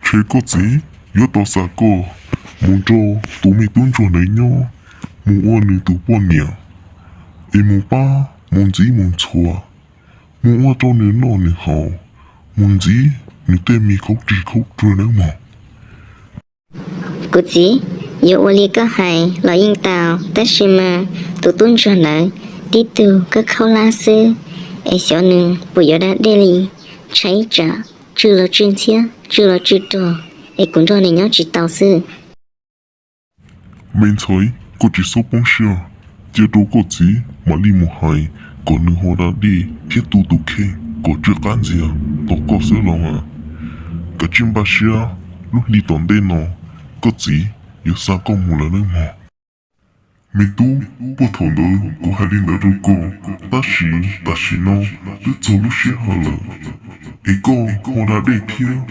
Ntshe koj txiv yuav tau xa koj mus nrog tus me tub ntsuag ntawd nyob, mus ua nws tus poj niam, es mus pab mus ntxib mus ntxhua, mus ua rau nws noj nws haus, mus ntxib nws tej me khaub rig khaub ruag nawb mog. Kuv txiv, yuav ua li koj hais los yeej tau, tab sis mas tus tub ntsuag ntawd tib tug khaub khaub hlab xwb, es xyov nws puas yuav da dej li. Ntshai tsam tsw los tsw ntxhiab, tsw los tsw rog, es kuv nrog nws nyob tsis tau xwb. Me ntxhais, koj tsis txhob poob siab, cia rau koj txiv mam li mus hais kom nws ho da dej thiab tu tus kheej kom tsw qab ntxiag tos koj xwb los mas. Kav tsij npaj siab, lub hli tom ntej no koj txiv yuav xa koj mus lawm nawb mog. Me tub, puag thaum ntawd kuv hais li ntawd rau koj, tab sis tam sim no twb txog lub sij hawm lawm, es koj ho da dej thiab.